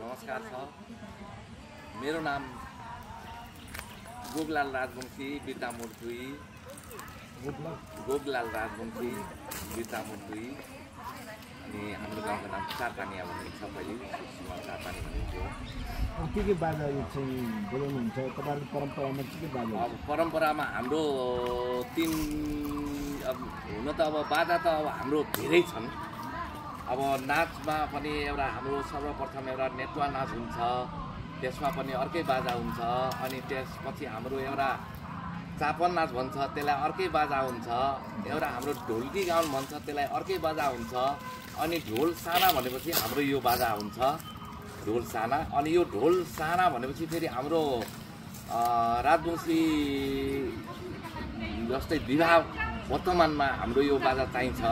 नमस्कार छ। मेरो नाम गोगलाल राजवंशी बिर्तामोर 2 गोगलाल राजवंशी बिर्तामोर 2 अनि हाम्रो गाउँको नाम चारपानिया भन्ने छ। पहिले चारपानी भनिन्थ्यो। के बाजाहरू चाहिँ बोलाउनुहुन्छ तपाईहरुको परम्परामा के बाजा? अब परम्परामा हाम्रो 3 हुन त अब बाजा त अब हाम्रो धेरै छन्। अब नाचमा पनि एउटा हाम्रो सर्वप्रथम एउटा नेटुवा नाच हुन्छ, त्यसमा पनि अर्कै बाजा हुन्छ। अनि त्यसपछि हाम्रो एउटा चापन नाच भन्छ, त्यसलाई अर्कै बाजा हुन्छ। एउटा हाम्रो ढोलकी गाउन भन्छ, त्यसलाई अर्कै बाजा हुन्छ। अनि ढोल साना भनेपछि हाम्रो यो बाजा हुन्छ, ढोल साना। अनि यो ढोल साना भनेपछि फेरि हाम्रो राजवंशी जस्तै विवाह वर्तमानमा हाम्रो यो बाजा चाहिन्छ।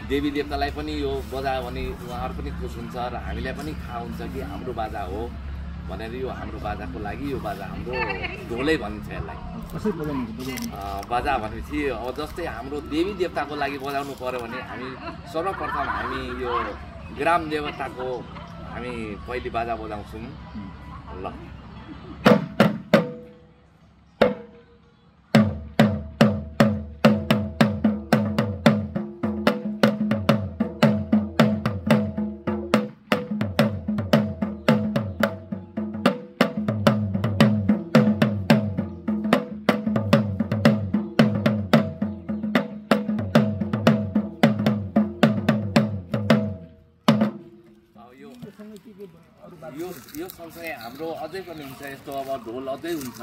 देवी देवतालाई पनि यो बजायो भने उहाँहरू पनि खुस हुन्छ र हामीलाई पनि थाहा हुन्छ कि हाम्रो बाजा हो भनेर। यो हाम्रो बाजाको लागि यो बाजा हाम्रो ढोलै भनिन्छ यसलाई। कसरी बजाउनुहुन्छ? बाजा भनेपछि अब जस्तै हाम्रो देवी देवताको लागि बजाउनु पर्यो भने हामी सर्वप्रथम हामी यो ग्राम देवताको हामी पहिले बाजा बजाउँछौँ। ल यो सँगसँगै हाम्रो अझै पनि हुन्छ यस्तो। अब ढोल अझै हुन्छ,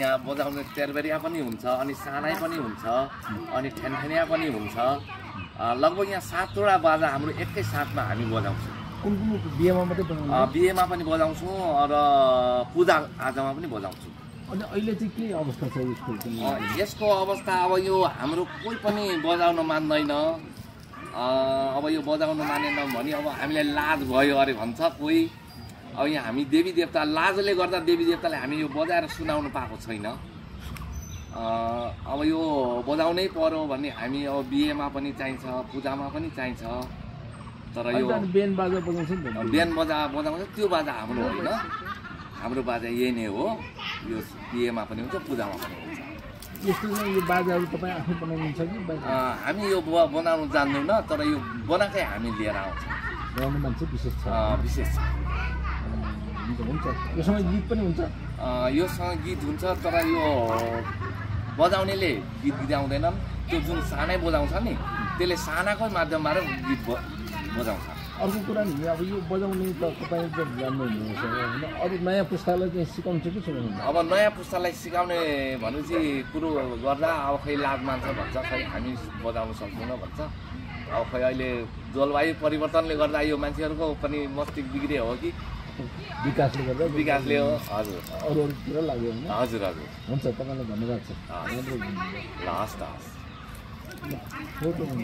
यहाँ बजाउने तेरबेरिया पनि हुन्छ, अनि सानाई पनि हुन्छ, अनि ठेनठेनिया पनि हुन्छ। लगभग यहाँ 7वटा बाजा हाम्रो एकै साथमा हामी बजाउँछौँ। कुन कुन बिहेमा मात्रै बजाउनुहुन्छ? बिहेमा पनि बजाउँछौँ र पूजा आजामा पनि बजाउँछौँ। अनि अहिले चाहिँ के अवस्था छ यसको? यसको अवस्था अब यो हाम्रो कोही पनि बजाउन मान्दैन। अब यो बजाउन मानेन भने अब हामीलाई लाज भयो अरे भन्छ कोही। अब यहाँ हामी देवी देवता लाजले गर्दा देवी देवतालाई हामी यो बजाएर सुनाउनु पाएको छैन। अब यो बजाउनै पर्यो भने हामी अब बिहेमा पनि चाहिन्छ, पूजामा पनि चाहिन्छ। तर यो बेन बाजा बजाउँछ नि त? बेन बाजा बजाउँछ, त्यो बाजा हाम्रो होइन। हाम्रो बाजा यही नै हो। यो बिहेमा पनि हुन्छ, पूजामा पनि हुन्छ। यस्तो चाहिँ यो बाजाहरू तपाईँ आफै बनाउनुहुन्छ कि? हामी यो बनाउनु जान्दैनौँ, तर यो बनाएकै हामी लिएर आउँछौँ। बनाउने मान्छे विशेष छ? विशेष छ। हुन्छ। योसँग गीत पनि हुन्छ? योसँग गीत हुन्छ, तर यो बजाउनेले गीत गाउँदैनन्। त्यो जुन सानै बजाउँछ नि, त्यसले सानाकै माध्यमबाट गीत बजाउँछ। अर्को कुरा नि अब यो बजाउने त तपाईँ त जान्नुहुन्छ होइन, अरू नयाँ पुस्तालाई चाहिँ सिकाउँछ कि सिकाउनु? अब नयाँ पुस्तालाई सिकाउने भनेपछि कुरो गर्दा अब खै लाज मान्छ भन्छ, खै हामी बजाउनु सक्दैनौँ भन्छ। अब खै अहिले जलवायु परिवर्तनले गर्दा यो मान्छेहरूको पनि मस्तिष्क बिग्रियो हो कि विकासले गर्दा? विकासले हो। हजुर, अरूतिर लाग्यो होइन? हजुर हजुर। हुन्छ, तपाईँलाई धन्यवाद छ। ल हस् त हस्। फोटो हुन्छ।